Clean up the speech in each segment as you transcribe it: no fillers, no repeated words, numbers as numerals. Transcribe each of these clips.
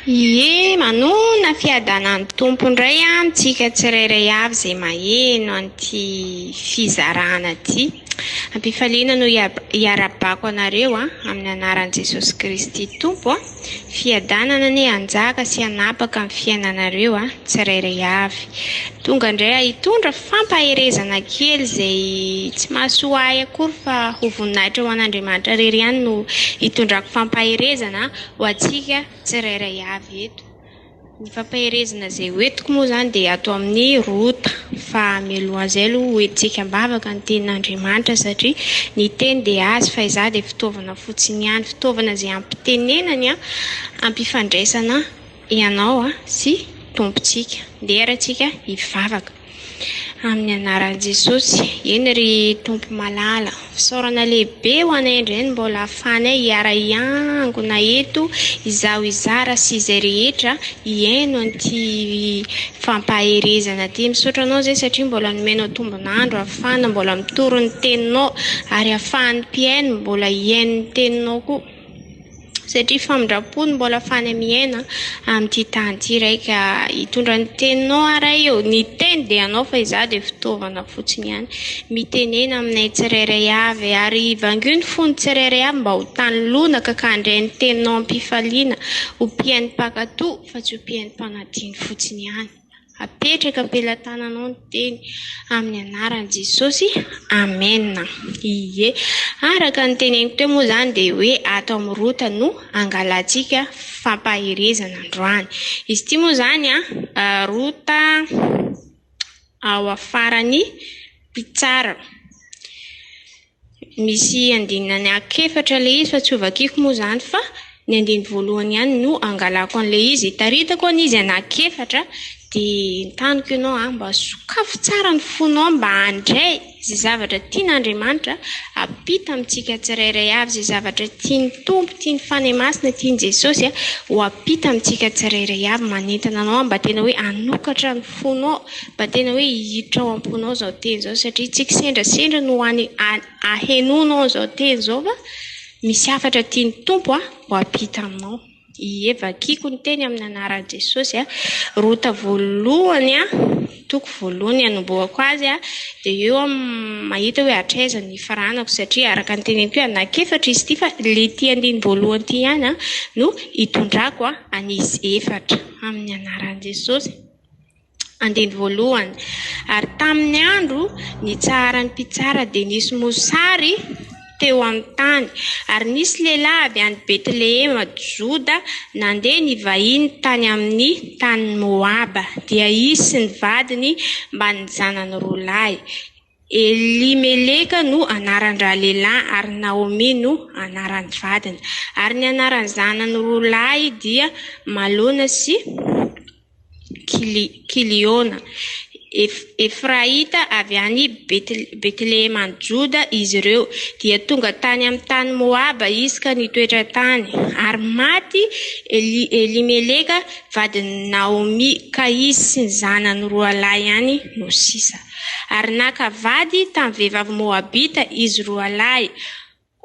Ie, manona fiadanan'ny Tompo indray amintsika tsirairay avy izay maheno an'ity fizarana ity. Ampifaliana no iarabako anareo amin'ny anaran'i Jesosy Kristy Tompo. Fiadanana anie hanjaka sy hanapaka amin'ny fiainanareo tsirairay avy. Tonga indray aho hitondra fampaherezana kely izay tsy mahasoa ahy akory fa ho voninahitra ho an'Andriamanitra irery ihany no hitondrako fampaherezana ho antsika tsirairay avy eto. Ny fampaherezana izay hoentiko moa izany dia ato amin'ny Rota. Fa mialohan'izay aloha hoentintsika am-bavaka ny tenin'Andriamanitra satria ny teny dia azy fa izaho dia fitaovana fotsiny ihany, fitaovana izay ampitenenany, ampifandraisana ianao sy Tompontsika. Ndeha ary antsika hivavaka. Amin'ny anaran'i Jesosy. Eny ry Tompo malala, fisaorana lehibe ho anay indray ny mbola ahafahanay hiara-hiangona eto, izaho hizara sy izay rehetra hihaino an'ity fampaherezana ity. Misaotra anao izay satria mbola nomenao tombon'andro ahafahana mbola mitory ny teninao ary ahafahan'ny mpihaino mbola hihaino ny teninao koa. Satria famindram-po no mbola afahana miaina amin'ity tany ity Ray ka hitondra ny teninao aho Ray ô, ny teny dia anao fa izaho dia fitaovana fotsiny ihany. Mitenena aminay tsirairay avy ary vangio ny fon'ny tsirairay avy mba ho tany lonaka ka handray ny teninao am-pifaliana, ho mpihaino mpankatò fa tsy ho mpihaino mpanadino fotsiny ihany. Apetraka am-pelatananao ny teny amin'ny anaran'i Jesosy. Amena. Ie. Araka ny teneniko teo moa izany dia hoe ato amin'ny Rota no angalantsika fampaherezana androany. Izy ity moa izany an, Rota ao afaran'ny mpitsara. Misy andininy anankiefatra ilay izy fa tsy hovakiko moa izany fa ny andininy voalohany ihany no angalako an'ilay izy. Itaritako anie izy anankiefatra dia entaniko ianao an, mba sokafy tsara ny fonao mba handray izay zavatra tian'Andriamanitra hampita amintsika tsirairay avy, izay zavatra tian'ny Tompo, tian'ny Fanahy Masina, tian'i Jesosy ho hampita amintsika tsirairay avy. Manentana anao aho mba tena hoe hanokatra ny fonao Mba tena hoe hiditra ao am-ponao izao teny izao satria tsy kisendrasendra no any ahenoanao an'izao teny izao fa misy hafatra tian'ny Tompo ho ampita aminao. Ie, vakiko ny teny amin'ny anaran'i Jesosy. Rota voalohany, toko voalohany anombohako azy, dia eo aho mahita hoe hatraiza ny hifaranako satria araka ny teneniko hoe anankiefatra izy ity fa ilay ity andininy voalohany ity ihany no hitondrako an'izy efatra amin'ny anaran'i Jesosy. Andininy voalohany. Ary tamin'ny andro nitsaharan'ny mpitsara dia nisy mosary teo amin'ny tany. Ary nisy lehilahy avy any Betlehema, Joda, nandeha nivahiny tany amin'ny tanin'i Moaba. Dia izy sy ny vadiny mbamin'ny zanany roa lahy. Elimeleka no anaran-dralehilahy ary Naomy no anaran'ny vadiny. Ary ny anaran'ny zanany roa lahy dia Malona sy Kiliona. Efraita avy any Betlehema any Joda izy ireo. Dia tonga tany amin'ny tany Moaba izy ka nitoetra tany. Ary maty Elimeleka vadin'i Naomy, ka izy sy ny zanany roa lahy ihany no sisa. Ary naka vady tamin'ny vehivavy Moabita izy roa lahy,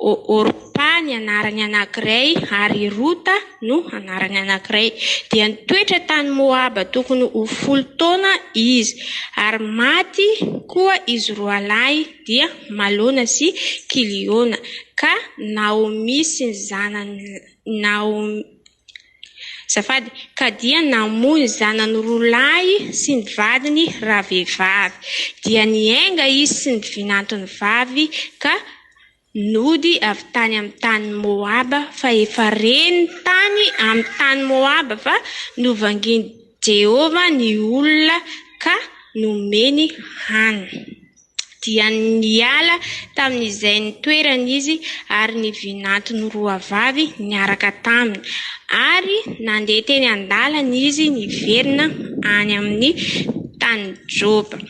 Orpa ny anarany anankiray ary Rota no anarany anankiray. Dia nitoetra tany Moaba tokony ho folo taona izy. Ary maty koa izy roa lahy, dia Malona sy Kiliona. Ka Naomy sy ny zanany Naomy. Azafady, ka dia namoy ny zanany roa lahy sy ny vadiny ravehivavy. Dia niainga izy sy ny vinantony vavy ka nody avy tany amin'ny tanin'i Moaba, fa efa reny tany amin'ny tany Moaba fa novangian'i Jehovah ny olona ka nomeny hanina. Dia niala tamin'izay nitoerany izy ary ny vinantony roa vavy niaraka taminy. Ary nandeha teny an-dalana izy niverina any amin'ny tanin'i Joba.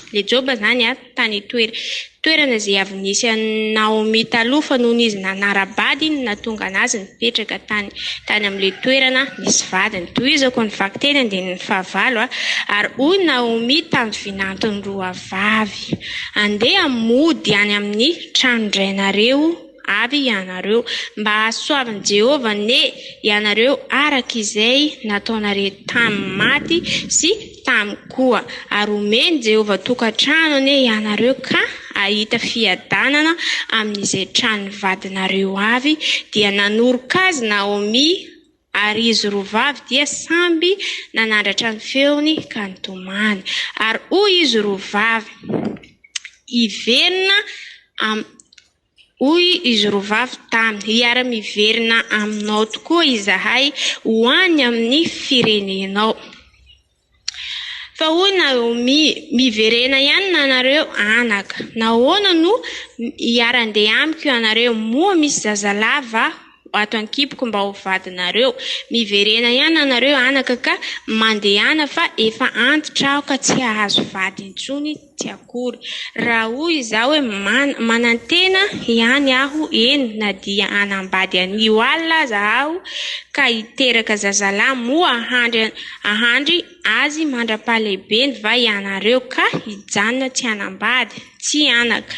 Ilay Joba izany tany toerana toerana izay avy nisy an'i Naomi taloha fa nony izy nanara-bady no nahatonga an'azy nipetraka tany tany amin'ilay toerana nisy vadiny. Tohizako ny vakiteny andininy fahavalo a. Ary hoy Naomi tamin'ny vinantony roa vavy, Andeha mody any amin'ny tranon-drainareo. avy ianareo. Mba hahasoavin'i Jehovah anie ianareo araka izay nataonareo tamin'ny maty sy tamiko koa. Ary homen'i Jehovah tokantrano anie ianareo ka hahita fiadanana amin'izay tranon'ny vadinareo avy. Dia nanoroka azy Naomy, ary izy roa vavy dia samby nanandratra ny feony ka nitomany. Ary hoy izy roa vavy, Hiverina am Hoy izy roa vavy taminy, Hiara-miverina aminao tokoa izahay ho any amin'ny firenenao. Fa hoy Naomi, Miverena ihany nanareo, anaka. Nahoana no hiara-handeha amiko ianareo? Moa misy zazalahy va ato an-kiboko mba ho vadinareo? Miverena ihany nanareo, anaka, ka mandehana, fa efa antitra aho ka tsy hahazo vady intsony tsy akory. Raha hoy izaho hoe, Manantena ihany aho, eny, na dia hanambady anio alina aza aho ka hiteraka zazalahy, moa hahandry azy mandra-pahalehibeny va ianareo ka hijanona tsy hanambady? Tsia, anaka,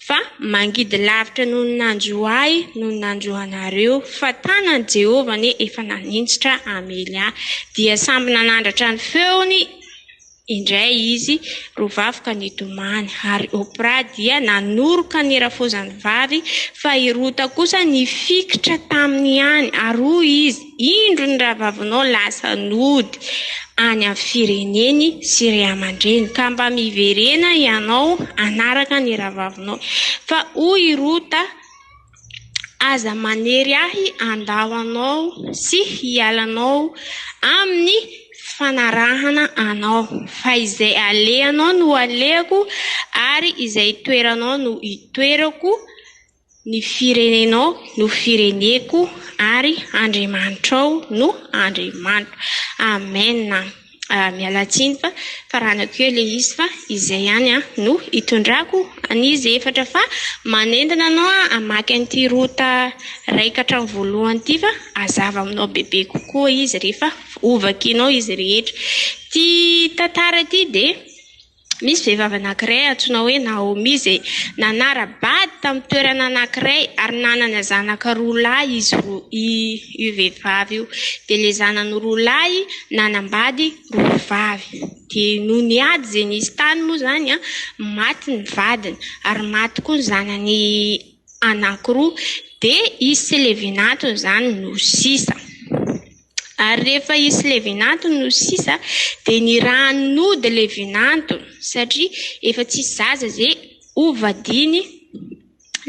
fa mangidy lavitra noho ny nanjo ahy noho ny nanjo anareo, fa tanan'i Jehovah anie efa naninjitra hamely ahy. Dia samby nanandratra ny feony indray izy roa vavy ka nitomany. Ary Oprah dia nanoroka ny rafozany vavy, fa i Rota kosa nifikitra taminy ihany, ary hoy izy, Indro ny rahavavinao lasa nody any amin'ny fireneny sy ray aman-dreny, ka mba miverena ianao hanaraka ny rahavavinao. Fa hoy i Rota, Aza manery ahy handao anao sy hiala anao amin'ny fanarahana anao, fa izay alehanao no alehako ary izay itoeranao no itoerako, ny firenenao no fireneko ary Andriamanitrao no Andriamanitro. Amen. Miala tsiny fa faranako eo ilay izy fa izay ihany no hitondrako an'izy efatra fa manentana anao aho hamaky an'ity rota iray ka hatramin'ny voalohany ity fa hazava aminao bebe kokoa izy rehefa hovakianao izy rehetra. Ity tantara ity dia Misy vehivavy anankiray antsoina hoe Naomi izay nanara-bady tamin'ny toerana anankiray ary nanana zanaka roa lahy izy roa, io vehivavy io. Dia ilay zanany roa lahy nanambady roa vavy. Dia noho ny ady izay nisy tany moa izany, maty ny vadiny ary maty koa ny zanany anankiroa. Dia izy sy ilay vinantony izany no sisa. Ary rehefa hisy le vinantony no sisa dia ny rano nody le vinantony satria efa tsisy zaza ze ho vadiny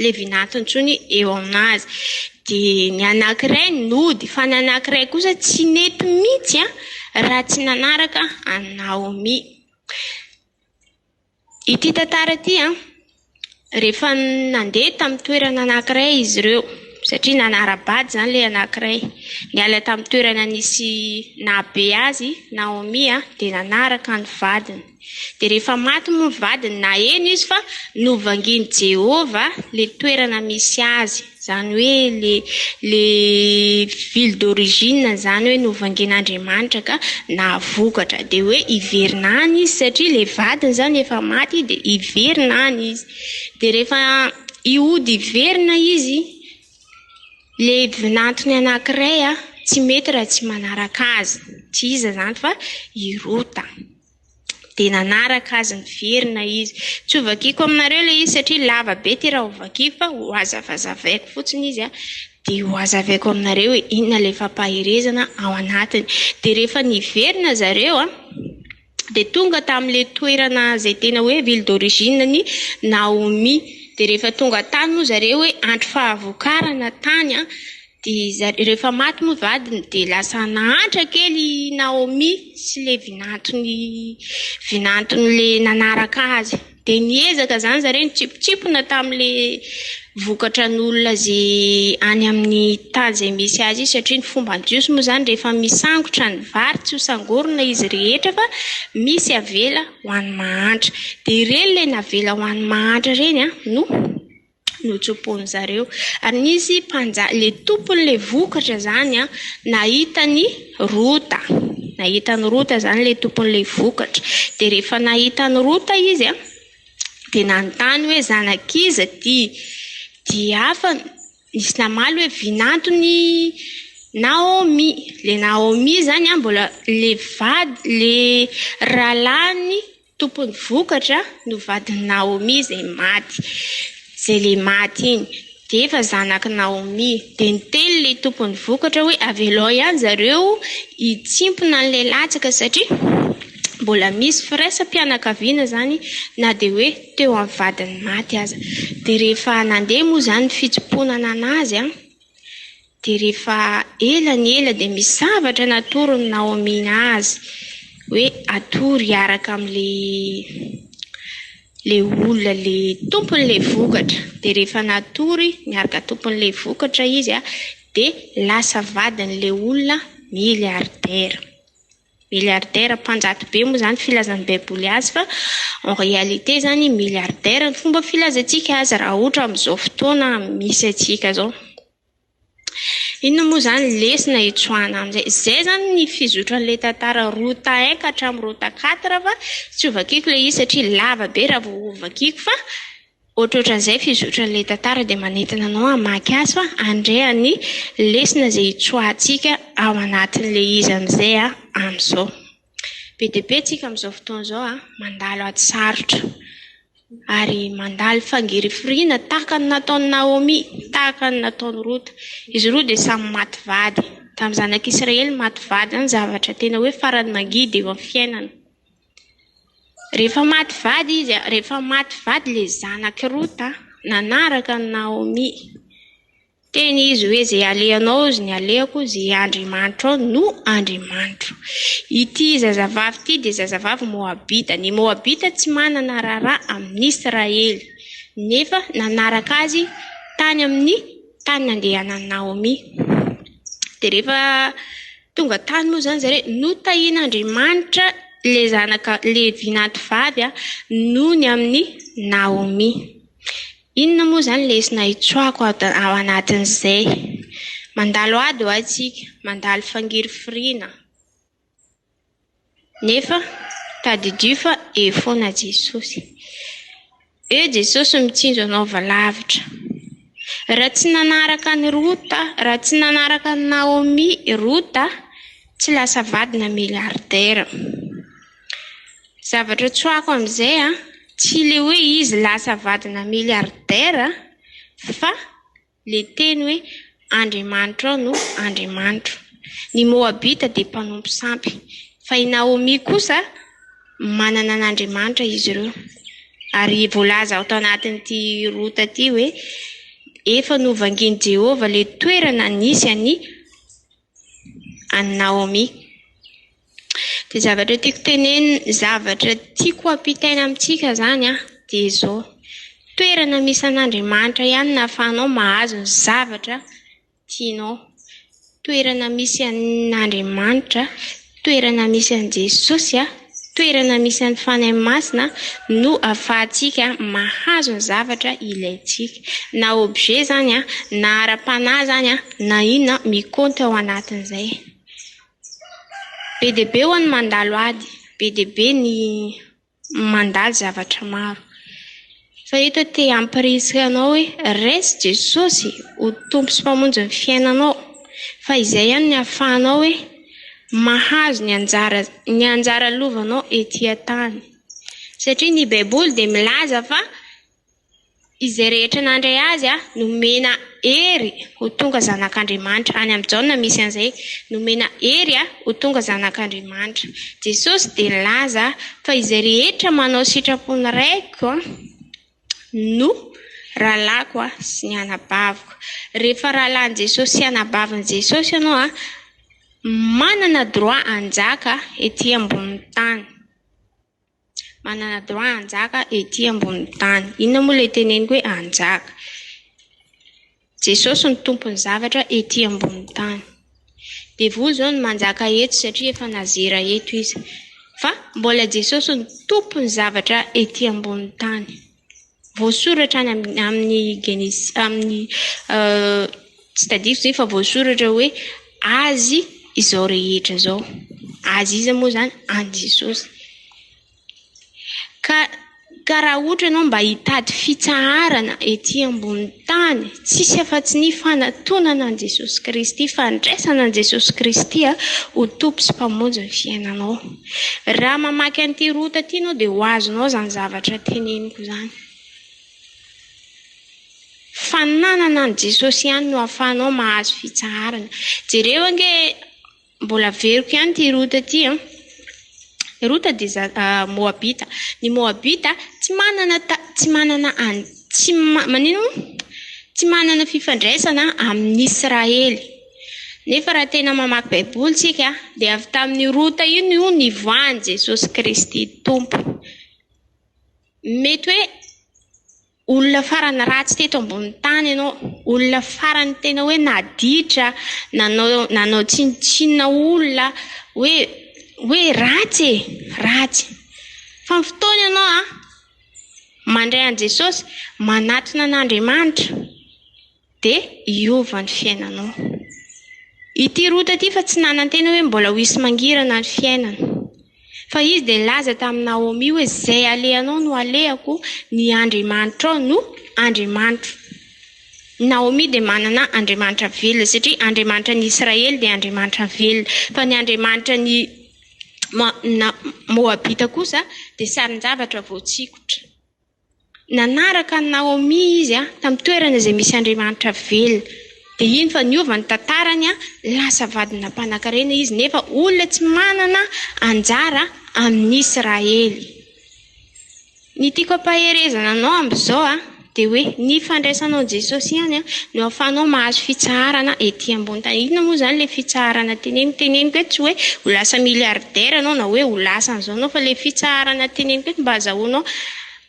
le vinantony intsony eo aminazy. Dia ny anankiray nody fa ny anankiray kosa tsy nety mihitsy raha tsy nanaraka an'i Naomi. Ity tantara ity an, rehefa nandeha tamin'ny toerana anankiray izy ireo, satria nanara-bady izany ilay anankiray, niala tamin'ny toerana nisy nahabe azy Naomi an, dia nanaraka ny vadiny. Dia rehefa maty moa ny vadiny, naheno izy fa novangian'i Jehovah ilay toerana misy azy. Izany hoe le le ville d'origine izany hoe novangian'Andriamanitra ka nahavokatra. Dia hoe hiverina any izy satria le vadiny izany efa maty dia hiverina any izy. Dia rehefa hihody hiverina izy, le vinantony anankiray tsy mety raha tsy manaraka azy. Tsy iza izany fa i Rota. Dia nanaraka azy niverina izy. Tsy ho vakiako aminareo ilay izy satria lava be ity raha ho vakiako fa ho hazavazavaiko fotsiny izy dia ho hazavaiko aminareo hoe inona ilay fampaherezana ao anatiny. Dia rehefa niverina zareo dia tonga tamin'ilay toerana izay tena hoe ville d'origine ny Naomi. Dia rehefa tonga tany moa zareo hoe andro fahavokarana tany Dia rehefa maty moa vadiny dia lasa nahantra kely i Naomi sy ilay vinantony vinantony ilay nanaraka azy. Dia niezaka izany zareo nitsipotsipona tamin'ilay vokatra an'olona izay any amin'ny tany izay misy azy io satria ny fomban'ny Jiosy moa izany rehefa misangotra ny vary tsy ho sangorina izy rehetra fa misy avela ho an'ny mahantra. Dia ireny ilay navela ho an'ny mahantra ireny no notsopohin zareo ary nisy mpanja le tompon le vokatra zany an nahita ny rota nahita ny rota zany le tompon le vokatra de rehefa nahita ny rota izy an de nanontany hoe zanak'iza ty? Dia hafa nisy namaly hoe vinantony Naomi. Le Naomi zany an mbola le vady le rahalahiny tompon'ny vokatra no vadin'i Naomi izay maty. Izay le maty iny. Dia efa zanak'i Naomi. Dia niteny le tompon'ny vokatra hoe avelao ihany zareo hitsimpona an'ilay latsaka satria mbola misy firaisam-pianakaviana izany na dia hoe teo amin'ny vadiny maty aza. Dia rehefa nandeha moa izany ny fitsimponana an'azy an, dia rehefa ela ny ela dia misy zavatra natoron'i Naomi azy hoe atory hiaraka amin'ilay ilay olona ilay tompon'ilay vokatra. Dia rehefa natory niaraka tompon'ilay vokatra izy an, dia lasa vadin'ilay olona milliardaire. Milliardaire, mpanjato be moa izany filazan'ny baiboly azy fa en réalité izany milliardaire ny fomba filazantsika azy raha ohatra amin'izao fotoana misy antsika izao. Inona moa izany lesona hitsoahana amin'izay? Izay izany ny fizotran'ilay tantara Rota un ka hatramin'ny Rota quatre fa tsy hovakiko ilay izy satria lava be raha vao hovakiko fa Ohatrohatran'izay fizotran'ilay tantara dia manentana anao hamaky azy fa handre ny lesona izay hitsoahantsika ao anatin'ilay izy amin'izay amin'izao. Be dia be tsika amin'izao fotoana izao mandalo ady sarotra ary mandalo fangirifiriana tahaka ny nataon'i Naomi, tahaka ny nataon'i Rota. Izy roa dia samy maty vady. Tamin'ny zanak'Israely maty vady ny zavatra tena hoe faran'ny mangidy eo amin'ny fiainana. Rehefa maty vady izy, rehefa maty vady ilay zanak'i Rota, nanaraka an'i Naomi. Teny izy hoe izay alehanao izy ny alehako, izay Andriamanitrao no Andriamanitro. Ity zazavavy ity dia zazavavy Moabita. Ny Moabita tsy manana raharaha amin'i Israely, nefa nanaraka azy tany amin'ny tany nandehanan'i Naomi. Dia rehefa Tonga tany moa izany zareo, notahian'Andriamanitra ilay zanaka ilay vinanto vavy noho ny amin'i Naomi. Inona moa izany lesona hitsoahako ao anatin'izay? Mandalo ady hoa isika, mandalo fangirifiriana. Nefa tadidio fa eo foana Jesosy. Eo Jesosy mitsinjo anao avy lavitra. Raha tsy nanaraka an'i Rota, raha tsy nanaraka an'i Naomi i Rota, tsy lasa vadina milliardaire. Zavatra tsoahako amin'izay an, tsy ilay hoe izy lasa vadina milliardaire fa Ilay teny hoe Andriamanitrao no Andriamanitro. Ny Moabita dia mpanompo sampy, fa i Naomi kosa manana an'Andriamanitra izy ireo. Ary voalaza ato anatin'ity Rota ity hoe efa novangian'i Jehovah ilay toerana nisy an'i an'i Naomi. Dia zavatra tiako tenenina, zavatra tiako hampitaina amintsika izany an, dia izao, toerana misy an'Andriamanitra ihany no ahafahanao mahazo ny zavatra tianao. Toerana misy an'Andriamanitra, toerana misy an'i Jesosy an, toerana misy an'ny Fanahy Masina no ahafahantsika mahazo ny zavatra ilaintsika. Na objet izany an, na ara-panahy izany an, na inona mi-compte ao anatin'izay. Be dia be ho'a ny mandalo ady, be dia be ny mandalo zavatra maro. Fa eto aho te hampirisika anao hoe raiso Jesosy ho Tompo sy Mpamonjy ny fiainanao fa izay ihany ny ahafahanao hoe mahazo ny anjara ny anjara lovanao ety an-tany. Satria ny Baiboly dia milaza fa Izay rehetra nandray Azy nomena hery ho tonga zanak'Andriamanitra. Any amin'i Jaona misy an'izay, nomena hery ho tonga zanak'Andriamanitra. Jesosy dia nilaza fa izay rehetra manao sitrapon'ny Raiko no rahalahiko sy ny anabaviko. Rehefa rahalahin'i Jesosy sy anabavin'i Jesosy ianao, manana droit hanjaka ety ambonin'ny tany. Manana droit hanjaka ety ambonin'ny tany. Inona moa ilay teneniko hoe hanjaka? Jesosy no tompon'ny zavatra ety ambonin'ny tany. Devoly izao no manjaka eto satria efa nazera eto izy. Fa mbola Jesosy no tompon'ny zavatra ety ambonin'ny tany. Voasoratra any amin'ny amin'ny Genesy amin'ny tsy tadidiko izay fa voasoratra hoe azy izao rehetra izao. Azy iza moa izany? An'i Jesosy. Ka Ka raha ohatra ianao mba hitady fitsaharana ety ambony tany, tsisy afa-tsy ny fanatonana an'i Jesosy Kristy, fandraisana an'i Jesosy Kristy ho Tompo sy Mpamonjy ny fiainanao. Raha mamaky an'ity Rota ity ianao dia ho azonao izany zavatra teneniko izany. Fananana an'i Jesosy ihany no ahafahanao mahazo fitsaharana. Jereo ange Mbola averiko ihany ity Rota ity an. Rota dia za- Moabita. Ny Moabita tsy manana ta- tsy manana an- tsy ma- manino moa? Tsy manana fifandraisana amin'i Israely. Nefa raha tena mamaky Baiboly tsika dia avy tamin'io Rota io no nivoahan'i Jesosy Kristy Tompo. Mety hoe Olona farany ratsy teto ambonin'ny tany ianao, olona farany tena hoe naditra, nanao nanao tsinontsinona olona, hoe hoe ratsy e, ratsy. Fa ny fotoana ianao an, mandray an'i Jesosy, manatona an'Andriamanitra, dia hiova ny fiainanao. Ity Rota ity fa tsy nanantena hoe mbola ho hisy mangirana ny fiainana. Fa izy dia nilaza tamin'i Naomi hoe izay alehanao no alehako, ny Andriamanitrao no Andriamanitro. Naomi dia manana Andriamanitra velona satria Andriamanitra ny Israely dia Andriamanitra velona. Fa ny Andriamanitra ny Moabita kosa dia sarin-javatra voatsikotra. Nanaraka an'i Naomi izy tamin'ny toerana izay misy Andriamanitra velona. Dia iny fa niova ny tantarany, lasa vadina mpanankarena izy nefa olona tsy manana anjara amin'i Israely. Ny tiako ampaherezana anao amin'izao dia hoe ny fandraisanao an'i Jesosy ihany no ahafahanao mahazo fitsaharana ety ambony tany. Inona moa izany ilay fitsaharana teneniko? Teneniko eto tsy hoe ho lasa milliardaire ianao na hoe ho lasa an'izao ianao fa ilay fitsaharana teneniko eto mba azahoanao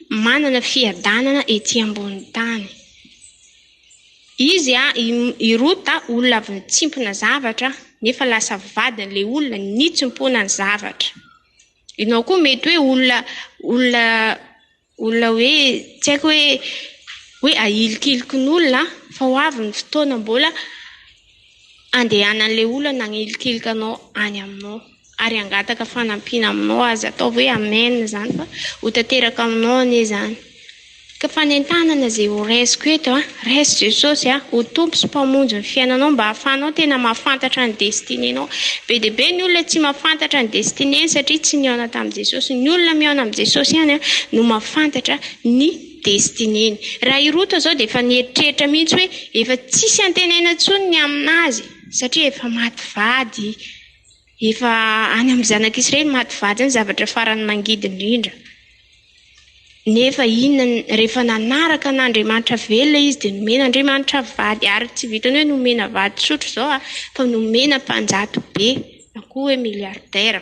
manana fiadanana ety ambony tany. Izy i Rota olona avy nitsimpona zavatra nefa lasa vadin'ilay olona nitsimpona ny zavatra. Ianao koa mety hoe olona olona Olona hoe tsy haiko hoe hoe ahilikilikin'olona fa ho avy ny fotoana mbola andehanan'ilay olona nagnilikilika anao any aminao ary hangataka fanampiana aminao aza ataovy hoe amen izany fa ho tanteraka aminao anie izany. Ka fanentanana izay ho raisiko eto an, raiso Jesosy an, ho Tompo sy Mpamonjy ny fiainanao mba hahafahanao tena mahafantatra ny destinée-nao. Be dia be ny olona tsy mahafantatra ny destinée-ny satria tsy nihaona tamin'i Jesosy. Ny olona mihaona amin'i Jesosy ihany no mahafantatra ny destinée-ny. Raha i Rota izao dia efa nieritreritra mihitsy hoe efa tsisy antenaina intsony ny aminazy satria efa maty vady, efa any amin'ny zanak'Israely maty vady any zavatra farany mangidy indrindra. Nefa inona ny, rehefa nanaraka an'Andriamanitra velona izy dia nomen'Andriamanitra vady, ary tsy vitan'ny hoe nomena vady tsotra izao a, fa nomena mpanjato be, na koa hoe milliardaire.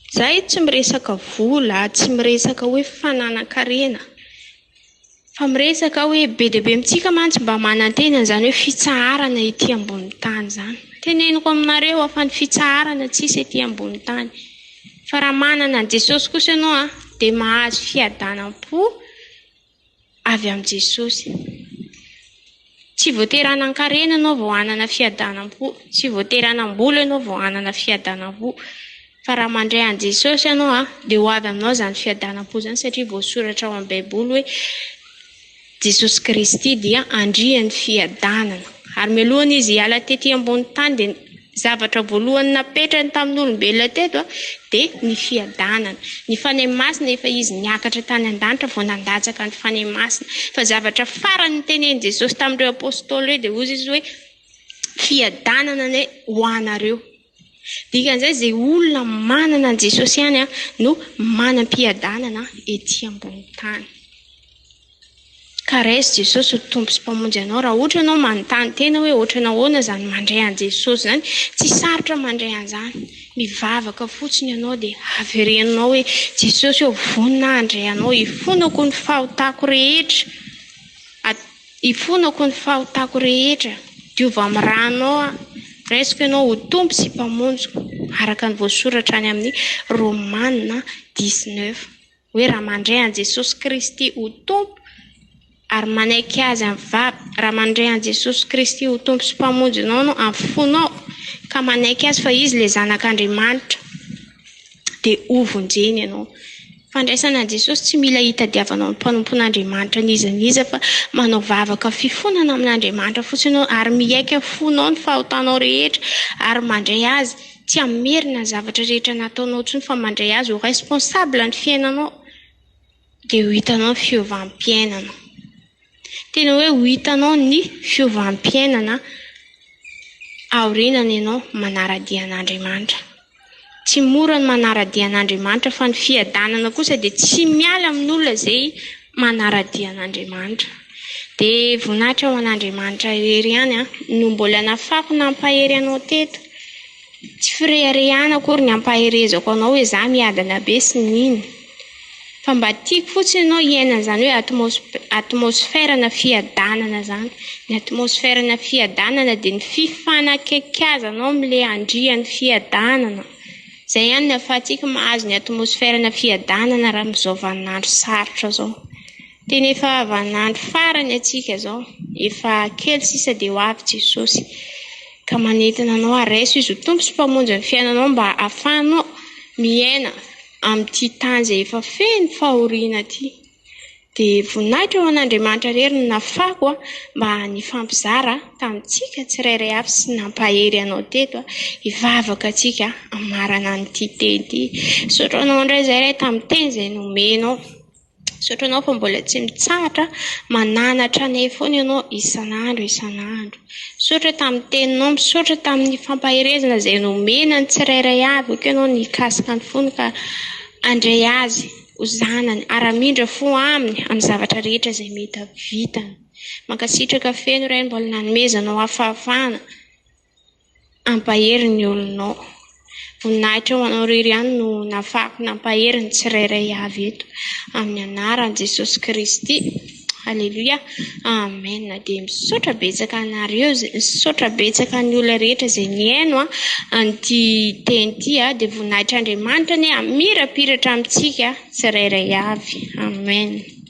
Izahay tsy miresaka vola, tsy miresaka hoe fananan-karena, fa miresaka hoe be dia be amintsika mantsy mba manantena an'izany hoe fitsaharana ety ambonin'ny tany izany. Teneniko aminareo aho fa ny fitsaharana tsisy ety ambonin'ny tany. Fa raha manana an'i Jesosy kosa ianao an, dia mahazo fiadanam-po avy amin'i Jesosy. Tsy voatery hanan-karena ianao vao hanana fiadanam-po, tsy voatery hanam-bola ianao vao hanana fiadanam-po. Fa raha mandray an'i Jesosy ianao an, dia ho avy aminao izany fiadanam-po izany satria voasoratra ao amin'ny Baiboly hoe Jesosy Kristy dia Andrian'ny fiadanana. Ary mialohan'izy Izy hiala tety ambony tany dia zavatra voalohany napetrany tamin'olombelona teto dia ny fiadanana. Ny Fanahy Masina efa Izy niakatra tany an-danitra vao nandatsaka ny Fanahy Masina. Fa zavatra farany notenenin'i Jesosy tamin'ireo Apostoly ireo dia hoy Izy hoe fiadanana anie ho anareo. Dikan'izay izay olona manana an'i Jesosy ihany no manam-piadanana ety ambony tany. Ka raiso Jesosy ho Tompo sy Mpamonjy anao. Raha ohatra ianao manontany tena hoe ohatrany ahoana izany mandray an'i Jesosy izany, tsy sarotra mandray an'izany. Mivavaka fotsiny ianao dia averenao hoe Jesosy ô vonona aho handray anao, ifonako ny fahotako rehetra. Ifonako ny fahotako rehetra, diovy amin'ny rànao aho, raisiko Ianao ho Tompo sy Mpamonjiko, araka ny voasoratra any amin'ny Romana dix-neuf, hoe raha mandray an'i Jesosy Kristy ho Tompo ary manaiky Azy amin'ny vava, raha mandray an'i Jesosy Kristy ho Tompo sy Mpamonjinao ianao amin'ny fonao, ka manaiky Azy fa Izy ilay Zanak'Andriamanitra, dia hovonjeny ianao. Fandraisana an'i Jesosy tsy mila hitadiavanao ny mpanompon'Andriamanitra n'iza n'iza fa manao vavaka fifonana amin'Andriamanitra fotsiny ianao ary miaiky amin'ny fonao ny fahotanao rehetra ary mandray Azy, tsy hamerina ny zavatra rehetra nataonao intsony fa mandray Azy ho responsable ny fiainanao dia ho hitanao ny fiovam-piainana. Tena hoe ho hitanao ny fiovam-piainana aorianany ianao manara-dia an'Andriamanitra. Tsy mora ny manara-dia an'Andriamanitra fa ny fiadanana kosa dia tsy miala amin'olona izay manara-dia an'Andriamanitra. Dia voninahitra ho an'Andriamanitra irery ihany no mbola nafako nampahery anao teto. Tsy fireharehana akory ny ampaherezako anao hoe za miadana be sy ny iny. Fa mba tiako fotsiny ianao hiaina an'izany hoe atmosphère-na fiadanana izany. Ny atmosphère-na fiadanana dia ny fifanakaikiazanao amin'ilay Andrian'ny fiadanana. Izay ihany no ahafahantsika mahazo ny atmosphère-na fiadanana raha amin'izao vaninandro sarotra izao. Tena efa vaninandro farany antsika izao. Efa kely sisa dia ho avy Jesosy. Ka manentana anao aho, raiso Izy ho Tompo sy Mpamonjy ny fiainanao mba ahafahanao miaina amin'ity tany izay efa feno fahoriana ity. Dia voninahitra ho an'Andriamanitra irery no nafako mba nifampizara tamintsika tsirairay avy sy nampahery anao teto hivavaka antsika hamarana an'ity teny ity. Misaotra anao indray izay Ray tamin'ny teny izay nomenao. Misaotra anao fa mbola tsy mitsahatra mananatra anay foana ianao isan'andro isan'andro. Misaotra tamin'ny teninao, misaotra tamin'ny fampaherezana izay nomena ny tsirairay avy. Aoka ianao nikasika ny fony ka handray azy ho zanany ary hamindra fo aminy amin'ny zavatra rehetra izay mety vitany. Mankasitraka feno Ray mbola nanomezanao ahy fahafahana. Hampahery ny olonao. Voninahitra ho anao irery ihany no nafahako nampahery ny tsirairay avy eto. Amin'ny anaran'i Jesosy Kristy. Aleloia. Amen. Dia misaotra betsaka anareo, misaotra betsaka ny olona rehetra izay nihaino an'ity teny ity. Dia voninahitr'Andriamanitra anie hamirapiratra amintsika tsirairay avy. Amen.